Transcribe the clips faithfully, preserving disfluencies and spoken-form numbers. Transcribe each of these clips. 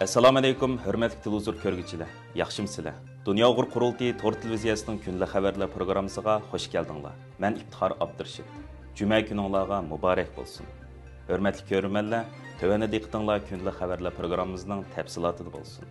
ئەسسالامۇئەلەيكۇم، ھۆرمەتلىك تېلېۋىزور كۆرگۈچىلەر، ياخشىمۇسىلەر؟ دۇنيا ئۇيغۇر قۇرۇلتىيى تور تېلېۋىزىيەسىنىڭ كۈندىلىك خەۋەرلەر پروگراممىسىغا خۇش كەلدىڭلار. مەن ئىپتىخار ئابدۇرېشىت. جۈمە كۈنۈڭلارغا مۇبارەك بولسۇن. ھۆرمەتلىك كۆرۈرمەنلەر، تۆۋەندە دىققىتىڭلار كۈندىلىك خەۋەرلەر پروگراممىمىزنىڭ تەپسىلاتىدا بولسۇن.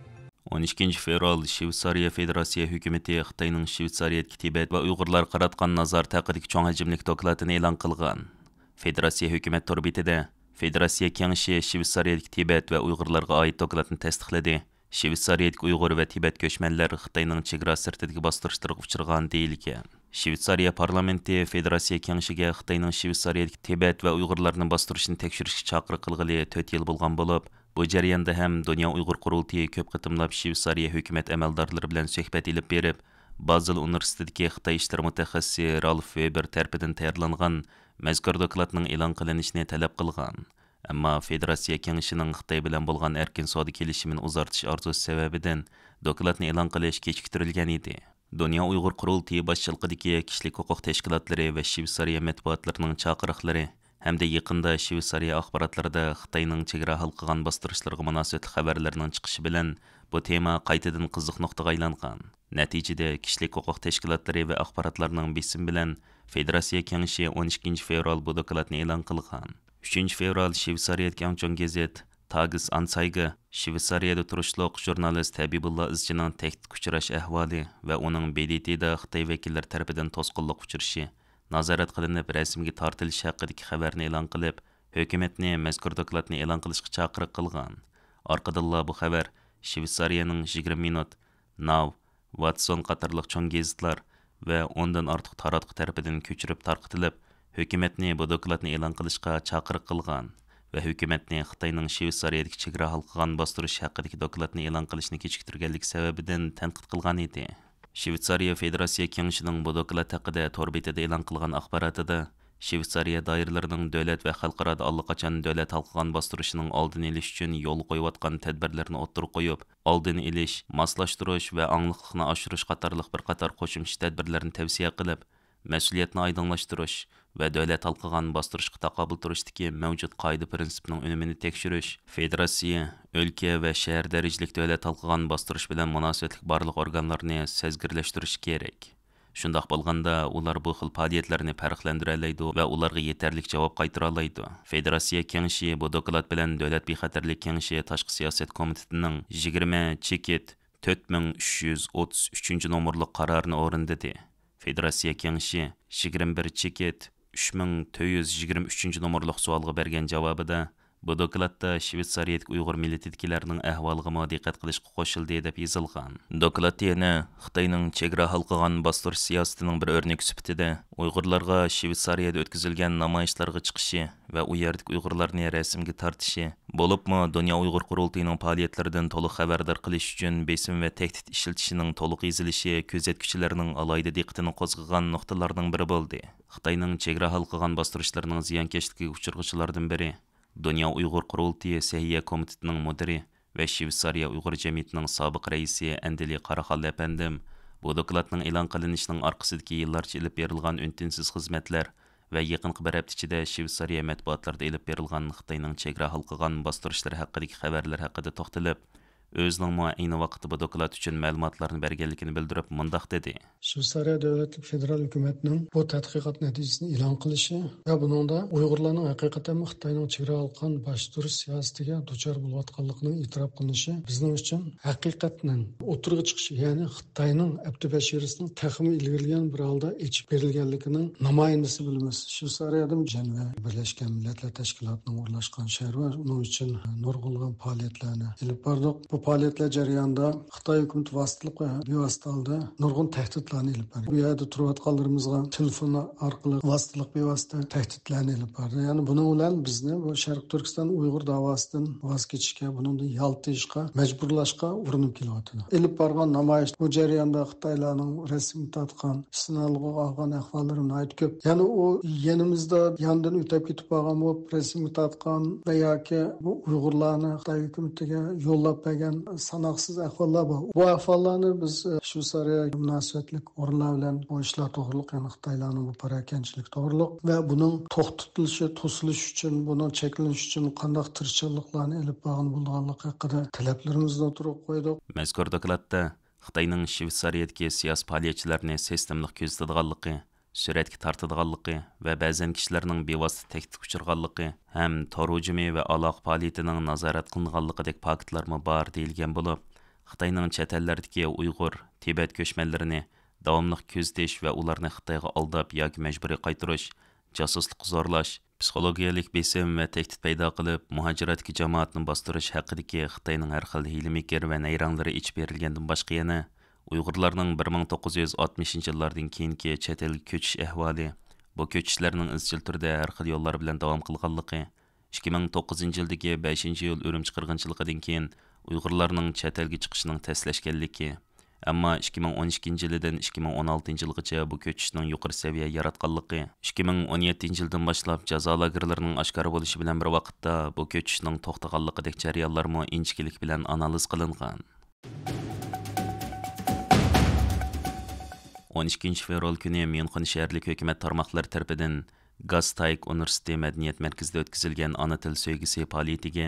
ئون ئىككىنچى فېۋرال شىۋېتسارىيە فېدېراتسىيە ھۆكۈمىتى خىتاينىڭ شىۋېتسارىيەدىكى تىبەت ۋە ئۇيغۇرلارغا قاراتقان نازارىتى ھەققىدىكى چوڭ ھەجىملىك دوكلاتىنى ئېلان قىلغان. فېدېراتسىيە ھۆكۈمەت تور بېتىدە فېدېراتسىيە كېڭىشى شىۋېتسارىيەدىكى تىبەت ۋە ئۇيغۇرلارغا ئائىت دوكلاتنى تەستىقلىدى. شىۋېتسارىيەدىكى ئۇيغۇر ۋە تىبەت كۆچمەنلەر خىتاينىڭ چېگرا سىرتىدىكى باستۇرۇشلىرىغا ئۇچرىغان دېيىلگەن. شىۋېتسارىيە پارلامېنتى فېدېراتسىيە كېڭىشىگە خىتاينىڭ شىۋېتسارىيەدىكى تىبەت ۋە ئۇيغۇرلارنى باستۇرۇشىنى تەكشۈرۈشكە چاقىرىق قىلغىلى تۆت يىل بولغان بولۇپ، بۇ جەرياندا ھەم دۇنيا ئۇيغۇر قۇرۇلتىيى كۆپ قېتىملاپ شىۋېتسارىيە ھۆكۈمەت ئەمەلدارلىرى بىلەن سۆھبەت ئېلىپ بېرىپ، بازېل ئۇنىۋېرسىتېتىدىكى خىتاي ئىشلىرى مۇتەخەسسىسى رالف ۋېبېر تەرىپىدىن تەييارلانغان مەزكۇر دوكلاتنىڭ ئېلان قىلىنىشىنى تەلەپ قىلغان. ئەمما فېدېراتسىيە كېڭىشىنىڭ خىتاي بىلەن بولغان ئەركىن سودا كېلىشىمىنى ئۇزارتىش ئارزۇسى سەۋەبىدىن دوكلاتنى ئېلان قىلىش كېچىكتۈرۈلگەن ئىدى. دۇنيا ئۇيغۇر قۇرۇلتىيى باشچىلىقىدىكى كىشىلىك ھوقۇق تەشكىلاتلىرى ۋە شىۋېتسارىيە مەتبۇئاتلىرىنىڭ چاقىرىقلىرى ھەمدە يېقىندا شىۋېتسارىيە ئاخباراتلىرىدا خىتاينىڭ چېگرا ھالقىغان باستۇرۇشلىرىغا مۇناسىۋەتلىك خەۋەرلەرنىڭ چىقىشى بىلەن بۇ تېما قايتىدىن قىزىق نۇقتىغا ئايلانغان. نەتىجىدە، كىشىلىك ھوقۇق تەشكىلاتلىرى ۋە ئاخباراتلارنىڭ بېسىمى بىلەن فېدېراتسىيە كېڭىشى ئون ئىككىنچى فېۋرال بۇ دوكلاتنى ئېلان قىلغان. ئۈچىنچى فېۋرال شىۋېتسارىيەدىكى ئەڭ چوڭ گېزىت تاگېس ئانسايگې شىۋېتسارىيەدە تۇرۇشلۇق ژۇرنالىست ھەبىبۇللا ئىزچىنىڭ تەھدىتكە ئۇچراش ئەھۋالى ۋە ئۇنىڭ ب د ت دا خىتاي ۋەكىللىرى تەرىپىدىن توسقۇنلۇققا ئۇچرىشى، نازارەت قىلىنىپ رەسىمگە تارتىلىشى ھەققىدىكى خەۋەرنى ئېلان قىلىپ، ھۆكۈمەتنى مەزكۇر دوكلاتنى ئېلان قىلىشقا چاقىرىق قىلغان. ئارقىدىنلا بۇ خەۋەر شىۋېتسارىيەنىڭ يىگىرمە مىنۇت، ناۋ، ۋاتسون قاتارلىق چوڭ گېزىتلار ۋە ئوندىن ئارتۇق تاراتقۇ تەرىپىدىن كۆچۈرۈپ تارقىتىلىپ، ھۆكۈمەتنى بۇ دوكلاتنى ئېلان قىلىشقا چاقىرىق قىلغان ۋە ھۆكۈمەتنى خىتاينىڭ شىۋېتسارىيەدىكى چېگرا ھالقىغان باستۇرۇش ھەققىدىكى دوكلاتنى ئېلان قىلىشنى كېچىكتۈرگەنلىكى سەۋەبىدىن تەنقىد قىلغان ئىدى. شىۋېتسارىيە فېدېراتسىيە كېڭىشىنىڭ بۇ دوكلات ھەققىدە تور بېتىدە ئېلان قىلغان ئاخباراتىدا، شىۋېتسارىيە دائىرىلىرىنىڭ دۆلەت ۋە خەلقئارادا ئاللىقاچان دۆلەت ھالقىغان باستۇرۇشىنىڭ ئالدىنى ئېلىش ئۈچۈن يولغا قويۇۋاتقان تەدبىرلىرىنى ئوتتۇرىغا قويۇپ، ئالدىنى ئېلىش، ماسلاشتۇرۇش ۋە ئاڭلىقلىقنى ئاشۇرۇش قاتارلىق بىر قاتار قوشۇمچە تەدبىرلەرنى تەۋسىيە قىلىپ، مەسئۇلىيەتنى ئايدىڭلاشتۇرۇش ۋە دۆلەت ھالقىغان باستۇرۇشقا تاقابىل تۇرۇشتىكى مەۋجۇت قائىدە پىرىنسىپنىڭ ئۈنۈمىنى تەكشۈرۈش، فېدېراتسىيە، ئۆلكە ۋە شەھەر دەرىجىلىك دۆلەت ھالقىغان باستۇرۇش بىلەن مۇناسىۋەتلىك بارلىق ئورگانلارنى سەزگۈرلەشتۈرۈشى كېرەك. شۇنداق بولغاندا، ئۇلار بۇ خىل پائالىيەتلەرنى پەرقلەندۈرەلەيدۇ ۋە ئۇلارغا يېتەرلىك جاۋاب قايتۇرالايدۇ. فېدېراتسىيە كېڭىشى بۇ دوكلات بىلەن دۆلەت بىخەتەرلىك كېڭىشى تاشقى سىياسەت كومىتېتىنىڭ يىگىرمە چېكىت تۆت مىڭ ئۈچ يۈز ئوتتۇز ئۈچىنچى نومۇرلۇق قارارىنى ئورۇندىدى. فېدېراتسىيە كېڭىشى يىگىرمە بىر چېكىت ئۈچ مىڭ تۆت يۈز يىگىرمە ئۈچىنچى نومۇرلۇق سوئالغا بەرگەن جاۋابىدا، بۇ دوكلاتتا شىۋېتسارىيەدىكى ئۇيغۇر مىللىتىدىكىلەرنىڭ ئەھۋالىغىمۇ دىققەت قىلىشقا قوشۇلدى، دەپ يېزىلغان. دوكلاتتا يەنە خىتاينىڭ چېگرا ھالقىغان باستۇرۇش سىياسىتىنىڭ بىر ئۆرنىكى سۈپىتىدە ئۇيغۇرلارغا شىۋېتسارىيەدە ئۆتكۈزۈلگەن نامايىشلارغا چىقىشى ۋە ئۇ يەردىكى ئۇيغۇرلارنى رەسىمگە تارتىشى، بولۇپمۇ دۇنيا ئۇيغۇر قۇرۇلتىيىنىڭ پائالىيەتلىرىدىن تولۇق خەۋەردار قىلىش ئۈچۈن بېسىم ۋە تەھدىت ئىشلىتىشىنىڭ تولۇق يېزىلىشى كۆزەتكۈچىلەرنىڭ ئالاھىدە دىققىتىنى قوزغىغان نۇقتىلارنىڭ بىرى بولدى. خىتاينىڭ چېگرا ھالقىغان باستۇرۇشلىرىنىڭ زىيانكەشلىكىگە ئۇچرىغۇچىلاردىن بىرى، دۇنيا ئۇيغۇر قۇرۇلتىيى سەھىيە كومىتېتىنىڭ مۇدىرى ۋە شىۋېتسارىيە ئۇيغۇر جەمئىيىتىنىڭ سابىق رەئىسى ئەندىلى قاراخانلى ئەپەندىم بۇ دوكلاتنىڭ ئېلان قىلىنىشىنىڭ ئارقىسىدىكى يىللارچە ئېلىپ بېرىلغان ئۈن-تىنسىز خىزمەتلەر ۋە يېقىنقى بىر ھەپتە ئىچىدە شىۋېتسارىيە مەتبۇئاتلىرىدا ئېلىپ بېرىلغان خىتاينىڭ چېگرا ھالقىغان باستۇرۇشلىرى ھەققىدىكى خەۋەرلەر ھەققىدە توختىلىپ، ئۆزىنىڭمۇ ئەينى ۋاقىتتا بۇ دوكلات ئۈچۈن مەلۇماتلارنى بەرگەنلىكىنى بىلدۈرۈپ، مۇنداق دېدى. شۋېتسارىيە دۆلەتلىك فېدېرال ھۆكۈمەتنىڭ بۇ تەتقىقات نەتىجىسىنى ئېلان قىلىشى ۋە بۇنىڭدا ئۇيغۇرلارنىڭ ھەقىقەتەنمۇ خىتاينىڭ چېگرا ھالقىغان باستۇرۇش سىياسىتىگە دۇچار بولۇۋاتقانلىقىنىڭ ئېتىراپ قىلىنىشى بىزنىڭ ئۈچۈن ھەقىقەتنىڭ ئوتتۇرىغا چىقىشى، يەنى خىتاينىڭ ئەپتى بەشىرىسىنىڭ تېخىمۇ ئىلگىرىلىگەن بىر ھالدا ئېچىپ بېرىلگەنلىكىنىڭ نامايەندىسى بىلىمىز. شۋېتسارىيەدىمۇ جەنۋە بىرلەشكەن مىللەتلەر تەشكىلاتىنىڭ ئورۇنلاشقان شەھىرى بار. ئۇنىڭ ئۈچۈن نۇرغۇنلىغان پائالىيەتلەرنى ئېلىپ باردۇق. بۇ پائالىيەتلەر جەريانىدا خىتاي ھۆكۈمىتى ۋاسىتىلىق ۋە بىۋاسىتە ھالدا نۇرغۇن تەھدىتلەرنى ئېلىپ باردى. بۇ يەردە تۇرۇۋاتقانلىرىمىزغا تېلېفون ئارقىلىق ۋاسىتىلىق، بىۋاسىتە تەھدىتلەرنى ئېلىپ باردى. يەنى بۇنىڭ بىلەن بىزنى بۇ شەرقىي تۈركىستان ئۇيغۇر داۋاسىدىن ۋاز كېچىشكە، بۇنىڭدىن يالتىشقا، مەجبۇرلاشقا ئۇرۇنۇپ كېلىۋاتىدۇ. ئېلىپ بارغان نامايىش، بۇ جەرياندا خىتايلارنىڭ رەسىمگە تارتقان، ئىسىم ئالغان ئەھۋاللىرى ناھايىتى كۆپ. يەنى ئۇ يېنىمىزدا ياندىن ئۆتۈپ كېتىپ بارغان بولۇپ، رەسىمگە تارتقان ۋە ياكى بۇ ئۇيغۇرلارنى خىتاي ھۆكۈمىتىگە يوللاپ بەرگەن ساناقسىز ئەھۋاللار بار. بۇ ئەھۋاللارنى بىز، ئە، شۋېتسارىيە مۇناسىۋەتلىك ئورۇنلار بىلەن بۇ ئىشلار توغرۇلۇق، يەنى خىتايلارنىڭ بۇ پاراكەنچىلىك توغرۇلۇق ۋە بۇنىڭ توختىتىلىشى، توسۇلۇشى ئۈچۈن، بۇنىڭ چەكلىنىشى ئۈچۈن قانداق تىرىشچانلىقلارنى ئېلىپ بارغىلى بولىدىغانلىقى ھەققىدە تەلەپلىرىمىزنى ئوتتۇرىغا قويدۇق. مەزكۇر دوكلاتتا خىتاينىڭ شۋېتسارىيەدىكى سىياسىي پائالىيەتچىلەرنى سىستېمىلىق كۆزىتىدىغانلىقى، سۈرەتكە تارتىدىغانلىقى ۋە بەزەن كىشىلەرنىڭ بىۋاسىتە تەھدىتكە ئۇچرىغانلىقى ھەم تور ھۇجۇمى ۋە ئالاقە پائالىيىتىنىڭ نازارەت قىلىنغانلىقىدەك پاكىتلارمۇ بار دېيىلگەن بولۇپ، خىتاينىڭ چەت ئەللەردىكى ئۇيغۇر، تىبەت كۆچمەنلىرىنى داۋاملىق كۆزىتىش ۋە ئۇلارنى خىتايغا ئالداپ ياكى مەجبۇرىي قايتۇرۇش، جاسۇسلۇققا زورلاش، پسىخولوگىيەلىك بېسىم ۋە تەھدىت پەيدا قىلىپ، مۇھاجىرەتتىكى جامائەتنى باستۇرۇش ھەققىدىكى خىتاينىڭ ھەر خىل ھىيلە-مىكىر ۋە نەيرەڭلىرى ئېچىپ بېرىلگەندىن باشقا، يەنە ئۇيغۇرلارنىڭ بىر مىڭ توققۇز يۈز ئاتمىشىنچى يىللاردىن كېيىنكى چەت ئەلگە كۆچۈش ئەھۋالى، بۇ كۆچۈشلەرنىڭ ئىزچىل تۈردە ھەر خىل يوللار بىلەن داۋام قىلغانلىقى، ئىككى مىڭ توققۇزىنچى يىلدىكى بەشىنچى ئىيۇل ئۈرۈمچى قىرغىنچىلىقىدىن كېيىن ئۇيغۇرلارنىڭ چەت ئەلگە چىقىشىنىڭ تەسلەشكەنلىكى، ئەمما ئىككى مىڭ ئون ئىككىنچى يىلىدىن ئىككى مىڭ ئون ئالتىنچى يىلغىچە بۇ كۆچۈشنىڭ يۇقىرى سەۋىيە ياراتقانلىقى، ئىككى مىڭ ئون يەتتىنچى يىلدىن باشلاپ جازا لاگېرلىرىنىڭ ئاشكارا بولۇشى بىلەن بىر ۋاقىتتا بۇ كۆچۈشنىڭ توختىغانلىقىدەك جەريانلارمۇ ئىنچىكىلىك بىلەن ئانالىز قىلىنغان. ئون ئىككىنچى فېۋرال كۈنى ميۇنخېن شەھەرلىك ھۆكۈمەت تارماقلىرى تەرىپىدىن گاستايك ئۇنىۋېرسىتېتى مەدەنىيەت مەركىزىدە ئۆتكۈزۈلگەن ئانا تىل سۆيگۈسى پائالىيىتىگە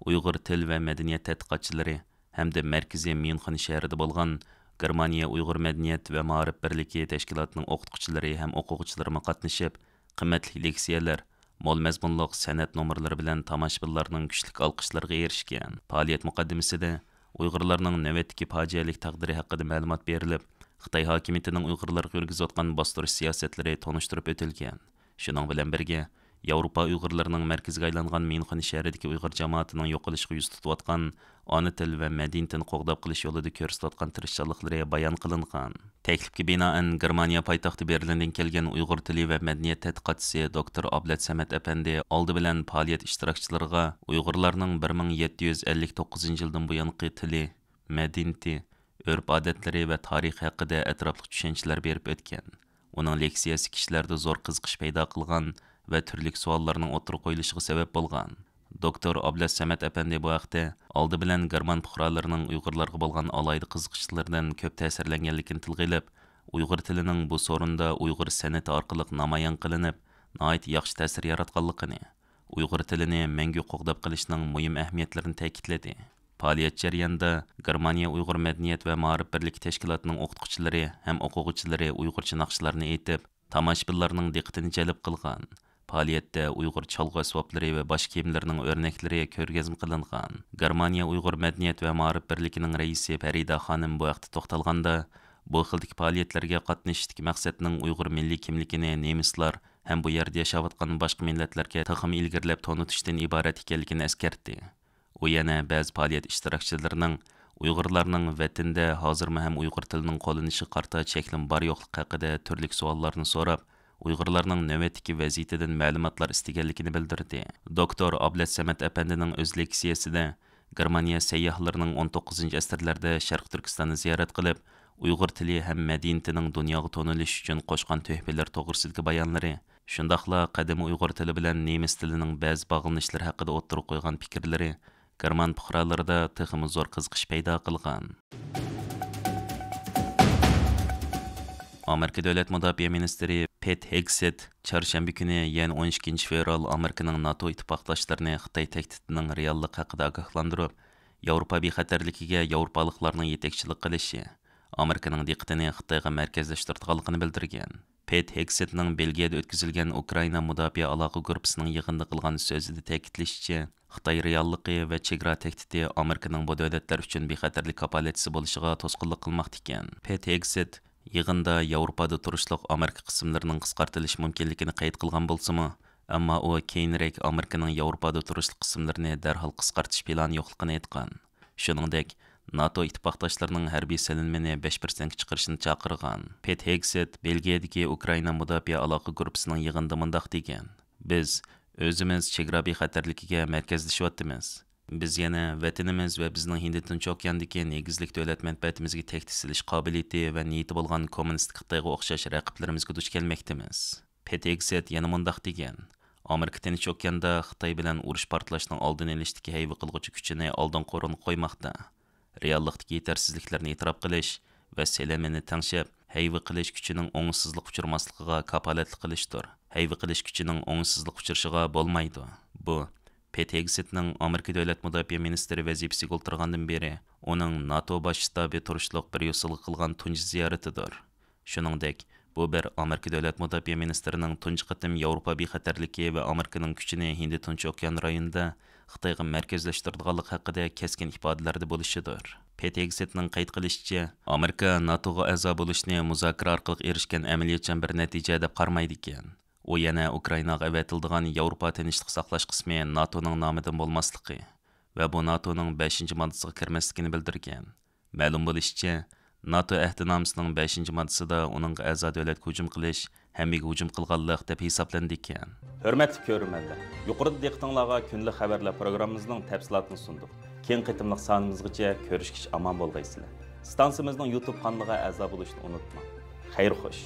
ئۇيغۇر تىل ۋە مەدەنىيەت تەتقىقاتچىلىرى ھەمدە مەركىزى ميۇنخېن شەھىرىدە بولغان گېرمانىيە ئۇيغۇر مەدەنىيەت ۋە مائارىپ بىرلىكى تەشكىلاتىنىڭ ئوقۇتقۇچىلىرى ھەم ئوقۇغۇچىلىرىمۇ قاتنىشىپ، قىممەتلىك لېكسىيەلەر، مول مەزمۇنلۇق سەنئەت نومۇرلىرى بىلەن تاماشىبىنلارنىڭ كۈچلۈك ئالقىشلىرىغا ئېرىشكەن. پائالىيەت مۇقەددىمىسىدە ئۇيغۇرلارنىڭ نۆۋەتتىكى پاجىئەلىك تەقدىرى ھەققىدە مەلۇمات بېرىلىپ، خىتاي ھاكىمىيىتىنىڭ ئۇيغۇرلارغا يۈرگۈزۈۋاتقان باستۇرۇش سىياسەتلىرى تونۇشتۇرۇپ ئۆتۈلگەن. شۇنىڭ بىلەن بىرگە، ياۋروپا ئۇيغۇرلىرىنىڭ مەركىزىگە ئايلانغان ميۇنخېن شەھىرىدىكى ئۇيغۇر جامائىتىنىڭ يوقىلىشىغا يۈز تۇتۇۋاتقان ئانا تىل ۋە مەدەنىيىتىنى قوغداپ قېلىش يولىدا كۆرسىتىۋاتقان تىرىشچانلىقلىرى بايان قىلىنغان. تەكلىپكە بىنائەن، گېرمانىيە پايتەختى بېرلىندىن كەلگەن ئۇيغۇر تىلى ۋە مەدەنىيەت تەتقىقاتچىسى دوكتور ئابلەت سەمەت ئەپەندى ئالدى بىلەن پائالىيەت ئىشتىراكچىلىرىغا ئۇيغۇرلارنىڭ بىر مىڭ يەتتە يۈز ئەللىك توققۇزىنچى يىلدىن بۇيانقى تىلى، مەدەنىيىتى، ئۆرپ-ئادەتلىرى ۋە تارىخى ھەققىدە ئەتراپلىق چۈشەنچىلەر بېرىپ ئۆتكەن. ئۇنىڭ لېكسىيەسى كىشىلەردە زور قىزىقىش پەيدا قىلغان ۋە تۈرلۈك سوئاللارنىڭ ئوتتۇرىغا قويۇلۇشىغا سەۋەب بولغان. دوكتور ئابلەت سەمەت ئەپەندى بۇ ھەقتە ئالدى بىلەن گېرمان پۇقرالىرىنىڭ ئۇيغۇرلارغا بولغان ئالاھىدە قىزىقىشلىرىدىن كۆپ تەسىرلەنگەنلىكىنى تىلغا ئېلىپ، ئۇيغۇر تىلىنىڭ بۇ سورۇندا ئۇيغۇر سەنئىتى ئارقىلىق نامايان قىلىنىپ، ناھايىتى ياخشى تەسىر ياراتقانلىقىنى، ئۇيغۇر تىلىنى مەڭگۈ قوغداپ قېلىشنىڭ مۇھىم ئەھمىيەتلىرىنى تەكىتلىدى. پائالىيەت جەريانىدا گېرمانىيە ئۇيغۇر مەدەنىيەت ۋە مائارىپ بىرلىكى تەشكىلاتىنىڭ ئوقۇتقۇچىلىرى ھەم ئوقۇغۇچىلىرى ئۇيغۇرچە ناخشىلارنى ئېيتىپ، تاماشىبىنلارنىڭ دىققىتىنى جەلپ قىلغان. پائالىيەتتە ئۇيغۇر چالغۇ ئەسۋابلىرى ۋە باش كىيىملىرىنىڭ ئۆرنەكلىرى كۆرگەزمە قىلىنغان. گېرمانىيە ئۇيغۇر مەدەنىيەت ۋە مائارىپ بىرلىكىنىڭ رەئىسى پەرىدە خانىم بۇ ھەقتە توختالغاندا، بۇ خىلدىكى پائالىيەتلەرگە قاتنىشىشتىكى مەقسەتنىڭ ئۇيغۇر مىللىي كىملىكىنى نېمىسلار ھەم بۇ يەردە ياشاۋاتقان باشقا مىللەتلەرگە تېخىمۇ ئىلگىرىلەپ تونۇتۇشتىن ئىبارەت ئىكەنلىكىنى ئەسكەرتتى. ئۇ يەنە بەزى پائالىيەت ئىشتىراكچىلىرىنىڭ ئۇيغۇرلارنىڭ ۋەتىنىدە ھازىرمۇ ھەم ئۇيغۇر تىلىنىڭ قوللىنىشىغا قارىتا چەكلىمە بار-يوقلۇقى ھەققىدە تۈرلۈك سوئاللارنى سوراپ، ئۇيغۇرلارنىڭ نۆۋەتتىكى ۋەزىيىتىدىن مەلۇماتلار ئىستىگەنلىكىنى بىلدۈردى. دوكتور ئابلەت سەمەت ئەپەندىنىڭ ئۆز لېكسىيەسىدە گېرمانىيە سەيياھلىرىنىڭ ئون توققۇزىنچى ئەسىرلەردە شەرقىي تۈركىستاننى زىيارەت قىلىپ، ئۇيغۇر تىلى ھەم مەدەنىيىتىنىڭ دۇنياغا تونۇلۇشى ئۈچۈن قوشقان تۆھپىلىرى توغرىسىدىكى بايانلىرى، شۇنداقلا قەدىمىي ئۇيغۇر تىلى بىلەن نېمىس تىلىنىڭ بەزى باغلىنىشلىرى ھەققىدە ئوتتۇرىغا قويغان پىكىرلىرى گېرمان پۇقرالىرىدا تېخىمۇ زور قىزىقىش پەيدا قىلغان. ئامېرىكا دۆلەت مۇداپىئە مىنىستىرى پېت ھېگسېت چارشەنبە كۈنى، يەنى ئون ئىككىنچى فېۋرال، ئامېرىكىنىڭ ناتو ئىتتىپاقداشلىرىنى خىتاي تەھدىتىنىڭ رېئاللىقى ھەققىدە ئاگاھلاندۇرۇپ، ياۋروپا بىخەتەرلىكىگە ياۋروپالىقلارنىڭ يېتەكچىلىك قىلىشى، ئامېرىكىنىڭ دىققىتىنى خىتايغا مەركەزلەشتۈرىدىغانلىقىنى بىلدۈرگەن. پېت ھېگسېتنىڭ بېلگىيەدە ئۆتكۈزۈلگەن ئۇكرائىنا مۇداپىئە ئالاقە گۇرۇپپىسىنىڭ يىغىنىدا قىلغان سۆزىدە تەكىتلىشىچە، خىتاي رېئاللىقى ۋە چېگرا تەھدىتى ئامېرىكىنىڭ بۇ دۆلەتلەر ئۈچۈن بىخەتەرلىك كاپالەتچىسى بولۇشىغا توسقۇنلۇق قىلماقتا ئىكەن. پېت ھېگسېت يىغىندا ياۋروپادا تۇرۇشلۇق ئامېرىكا قىسىملىرىنىڭ قىسقارتىلىشى مۇمكىنلىكىنى قەيت قىلغان بولسىمۇ، ئەمما ئۇ كېيىنرەك ئامېرىكىنىڭ ياۋروپادا تۇرۇشلۇق قىسىملىرىنى دەرھال قىسقارتىش پىلانى يوقلۇقىنى ئېيتقان. شۇنىڭدەك، ناتو ئىتتىپاقداشلىرىنىڭ ھەربىي سېلىنمىنى بەش پىرسەنتكە چىقىرىشنى چاقىرغان. پېت ھېگسېت بېلگىيەدىكى ئۇكرائىنا مۇداپىئە ئالاقە گۇرۇپپىسىنىڭ يىغىنىدا مۇنداق دېگەن: «بىز ئۆزىمىز چېگرا بىخەتەرلىكىگە مەركەزلىشىۋاتىمىز. بىز يەنە ۋەتىنىمىز ۋە بىزنىڭ ھىندى تىنچ ئوكياندىكى نېگىزلىك دۆلەت مەنپەئەتىمىزگە تەھدىت سېلىش قابىلىيىتى ۋە نىيىتى بولغان كوممۇنىستىك خىتايغا ئوخشاش رەقىبلىرىمىزگە دۇچ كەلمەكتىمىز.» پېت ھېگسېت يەنە مۇنداق دېگەن: «ئامېرىكا تىنچ ئوكياندا خىتاي بىلەن ئۇرۇش پارتلاشنىڭ ئالدىنى ئېلىشتىكى ھەيۋە قىلغۇچى كۈچىنى ئالدىنقى ئورۇنغا قويماقتا. رېئاللىقتىكى يېتەرسىزلىكلەرنى ئېتىراپ قىلىش ۋە سېلىنمىنى تەڭشەپ، ھەيۋە قىلىش كۈچىنىڭ ئوڭۇشسىزلىققا ئۇچرىماسلىقىغا كاپالەتلىك قىلىشتۇر. ھەيۋە قىلىش كۈچىنىڭ ئوڭۇشسىزلىققا ئۇچرىشىغا بولمايدۇ. بۇ، پېت ھېگسېتنىڭ ئامېرىكا دۆلەت مۇداپىئە مىنىستىرى ۋەزىپىسىگە ئولتۇرغاندىن بېرى ئۇنىڭ ناتو باش شتابى تۇرۇشلۇق بريۇسسېلغا قىلغان تۇنجى زىيارىتىدۇر. شۇنىڭدەك، بۇ بىر ئامېرىكا دۆلەت مۇداپىئە مىنىستىرىنىڭ تۇنجى قېتىم ياۋروپا بىخەتەرلىكى ۋە ئامېرىكىنىڭ كۈچىنى ھىندى تىنچ ئوكيان رايونىدا خىتايغا مەركەزلەشتۈرىدىغانلىقى ھەققىدە كەسكىن ئىپادىلەردە بولۇشىدۇر. پېت ھېگسېتنىڭ قەيت قىلىشىچە، ئامېرىكا ناتوغا ئەزا بولۇشنى مۇزاكىرە ئارقىلىق ئېرىشكەن ئەمەلىيەتچان بىر نەتىجە دەپ قارىمايدىكەن. ئۇ يەنە ئۇكرائىناغا ئەۋەتىلىدىغان ياۋروپا تىنچلىق ساقلاش قىسمى ناتونىڭ نامىدىن بولماسلىقى ۋە بۇ ناتونىڭ بەشىنچى ماددىسىغا كىرمەسلىكىنى بىلدۈرگەن. مەلۇم بولۇشىچە، ناتو ئەھدىنامىسىنىڭ بەشىنچى ماددىسىدا ئۇنىڭغا ئەزا دۆلەتكە ھۇجۇم قىلىش ھەممىگە ھۇجۇم قىلغانلىق دەپ ھېسابلىنىدىكەن. ھۆرمەتلىك كۆرۈرمەنلەر، يۇقىرىدا دىققىتىڭلارغا كۈندىلىك خەۋەرلەر پروگراممىمىزنىڭ تەپسىلاتىنى سۇندۇق. كېيىنكى قېتىملىق سانىمىزغىچە كۆرۈشكىچە ئامان بولغايسىلەر. ئىستانسىمىزنىڭ يۇتۇب قانىلىغا ئەزا بولۇشنى ئۇنتۇماڭ. خەير خوش.